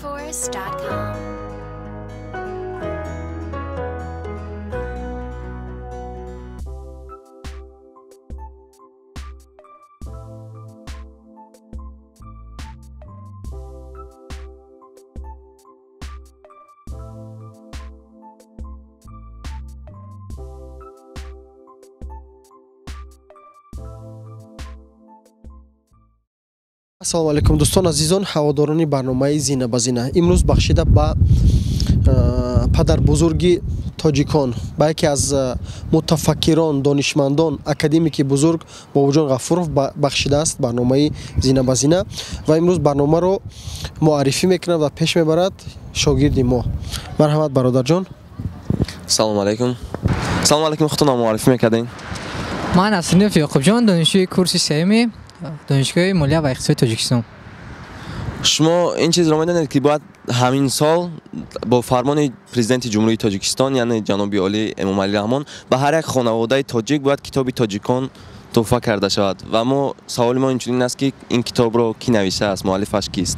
Rainforest.com. Ассалому алайкум дӯстон азизон, ҳаводорони барномаи зина ба зина. Имрӯз бахшида ба падарбузурги тоҷикон, ба яке аз мутафаккирон, донишмандон, академики бузург Бобоҷон Ғафуров бахшидааст барномаи зина ба зина ва имрӯз барномаро муаррифӣ мекунад ва пеш мебарад шогирди мо. Марҳамат, бародарҷон. Салому алайкум. Салому алайкум, худтонро муаррифӣ мекардем? Ман Насринов Ёқубҷон, донишҷӯи курси сеюми Донишгоҳи молия ва иқтисоди Тоҷикистон. Шумо ин чизро медонед, ки бояд ҳамин сол бо фармони президенти Ҷумҳурии Тоҷикистон, яъне ҷаноби олӣ Эмомалӣ Раҳмон, ба ҳар як хонаводаи тоҷик бояд китоби тоҷикон туҳфа карда шавад ва мо саволи мо инчунин аст, ки ин китобро кӣ навиштааст, муаллифаш кист?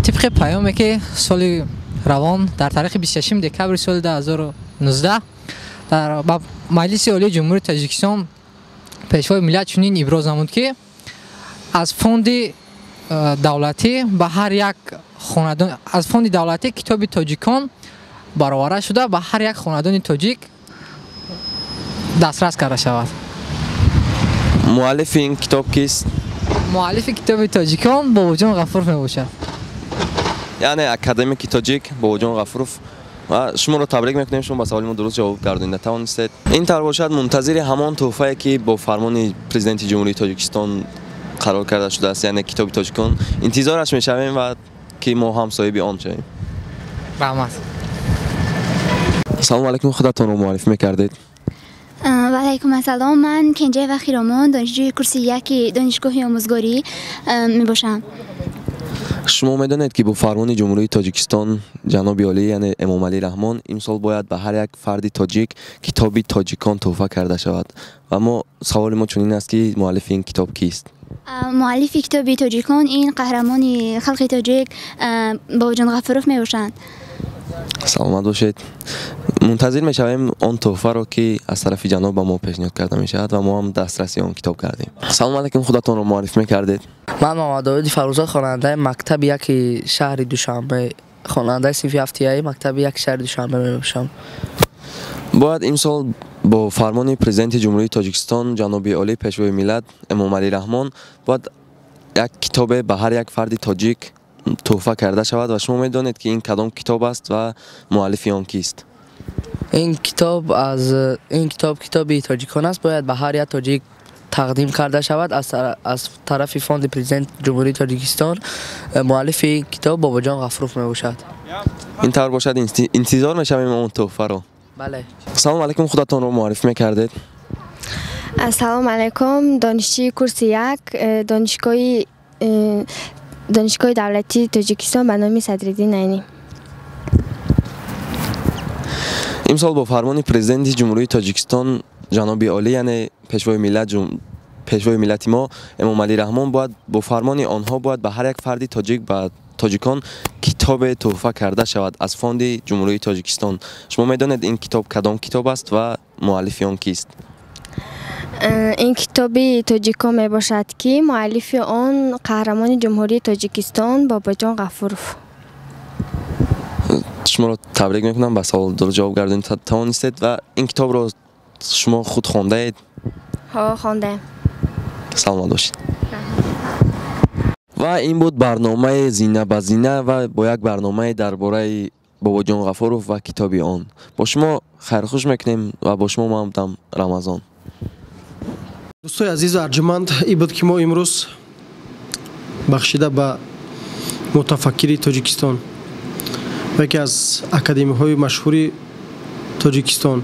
Тибқи паёме, ки соли равон дар таърихи 26 декабри соли 2019 дар ба Маҷлиси Олии Ҷумҳурии Тоҷикистон Пешвои миллат чунин иброз намуд, ки аз фонди давлатӣ ба ҳар як хонадон, аз фонди давлатӣ китоби тоҷикон бароварда шуда ба ҳар як хонадони тоҷик дастрас карда шавад. Муаллифи ин китоб кист? Муаллифи китоби тоҷикон Бобоҷон Ғафуров мебошад. Яъне академики тоҷик Бобоҷон Ғафуров. Ва шуморо табрик мекунем, шумо ба саволи мо дуруст ҷавоб гардонида тавонистед. Ин тавр бошад, мунтазири ҳамон тӯҳфае, ки бо фармони президенти Ҷумҳурии Тоҷикистон қарор карда шудааст, яъне китоби тоҷикон, интизораш мешавем ва ки мо ҳам соҳиби он шавем. Раҳмат. Салому алайкум, худатонро муаррифӣ мекардед? Ва алайкум ассалом, ман Кенҷаева Хиромон, донишҷӯи курси яки Донишгоҳи омӯзгорӣ мебошам. Шумо медонед, ки бо фармони Ҷумҳурии Тоҷикистон ҷаноби олӣ, яъне Эмомалӣ Раҳмон, имсол бояд ба ҳар як фарди тоҷик китоби тоҷикон туҳфа карда шавад ва мо саволи мо чунин аст, ки муаллифи ин китоб кист? Муаллифи китоби тоҷикон ин қаҳрамони халқи тоҷик Бобоҷон Ғафуров мебошанд. Саломат бошед. Мунтазир мешавем он туҳфаро, ки аз тарафи ҷаноб ба мо пешниҳод карда мешавад ва мо ҳам дастраси он китоб кардем. Салому алайкум, худатонро муаррифӣ мекардед? Ман Мамадовуди Фаррухзод, хонандаи мактаби яки шаҳри Душанбе, хонандаи синфи ҳафтияи мактаби яки шаҳри Душанбе мебошам. Бояд имсол бо фармони президенти Ҷумҳурии Тоҷикистон ҷаноби олӣ Пешвои миллат Эмомалӣ Раҳмон бояд як китобе ба ҳар як фарди тоҷик туҳфа карда шавад ва шумо медонед, ки ин кадом китоб аст ва муаллифи он кист? Ин китоб аз ин китоб китоби тоҷикон аст, бояд ба ҳар як тоҷик тақдим карда шавад аз тарафи фонди президент Ҷумҳурии Тоҷикистон. Муаллифи китоб Бобоҷон Ғафуров мебошад. Ин тавр бошад, интизор мешавем он туҳфаро. Бале. Салому алайкум, худатонро муаррифӣ мекардед? Ассалому алайкум, донишҷӯи курси як Донишгоҳи давлатии Тоҷикистон ба номи Садриддин Айнӣ. Имсол бо фармони президенти Ҷумҳурии Тоҷикистон ҷаноби олӣ, яъне пешвои миллат, пешвои миллати мо Эмомалӣ Раҳмон, бояд бо фармони онҳо бояд ба ҳар як фарди тоҷик, ба тоҷикон китобе туҳфа карда шавад аз фонди Ҷумҳурии Тоҷикистон. Шумо медонед, ин китоб кадом китоб аст ва муаллифи он кист? Ин китоби тоҷикон мебошад, ки муаллифи он қаҳрамони Ҷумҳурии Тоҷикистон Бобоҷон Ғафуров. Шуморо табрик мекунам, ба савол дуруст ҷавоб гардонида тавонистед. Ва ин китобро шумо худ хондаед? Ҳо, хондаем. Саломат бошед. Ва ин буд барномаи зина ба зина ва бо як барномаи дар бораи Бобоҷон Ғафуров ва китоби он. Бо шумо хайрхуш мекунем ва бо шумо ман будам Рамазон. Дӯстои азизу арҷуманд, ин буд, ки мо имрӯз бахшида ба мутафаккири Тоҷикистон, яке аз академиҳои машҳури Тоҷикистон,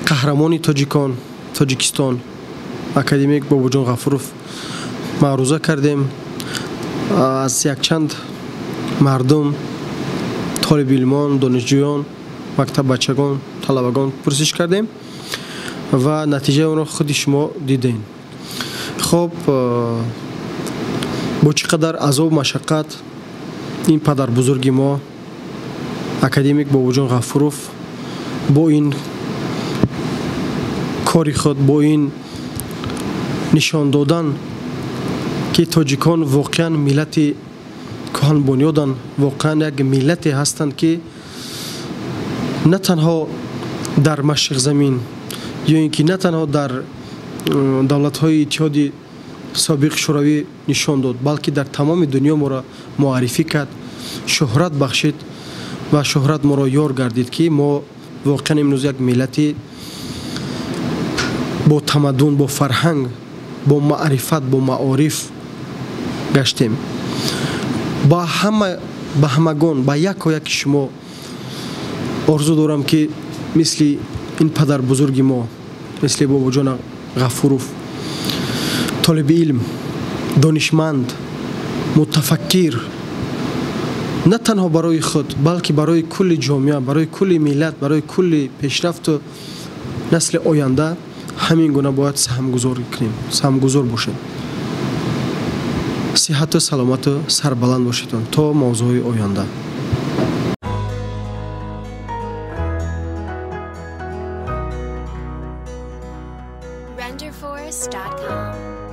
қаҳрамони тоҷикон Тоҷикистон, академик Бобоҷон Ғафуров маъруза кардем. Аз якчанд мардум, толибилмон, донишҷӯён, мактаббачагон, талабагон пурсиш кардем ва натиҷаи онро худи шумо дидем. Хоб, бо чӣ қадар азобу машаққат Ин падарбузурги мо, академик Бобоҷон Ғафуров, бо ин кори худ, бо ин нишон додан, ки тоҷикон воқеан миллати кӯҳанбунёданд, воқеан як миллате ҳастанд, ки на танҳо дар Машриқзамин ё ин ки на танҳо дар давлатҳои Иттиҳоди собиқ Шӯравӣ нишон дод, балки дар тамоми дунё моро муаррифӣ кард, шӯҳрат бахшид ва шӯҳрат моро ёр гардид, ки мо воқеан имрӯз як миллати бо тамаддун, бо фарҳанг, бо маърифат, бо маориф гаштем. Ба ҳамагон, ба яко яки шумо орзу дорам, ки мисли ин падарбузурги мо, мисли Бобоҷон Ғафуров, толиби илм, донишманд, мутафаккир, на танҳо барои худ, балки барои кулли ҷомеа, барои кулли миллат, барои кулли пешрафту насли оянда ҳамин гуна бояд саҳмгузор кунем, саҳмгузор бошем. Сиҳату саломату сарбаланд бошедон то мавзӯи оянда. Renderforest.com.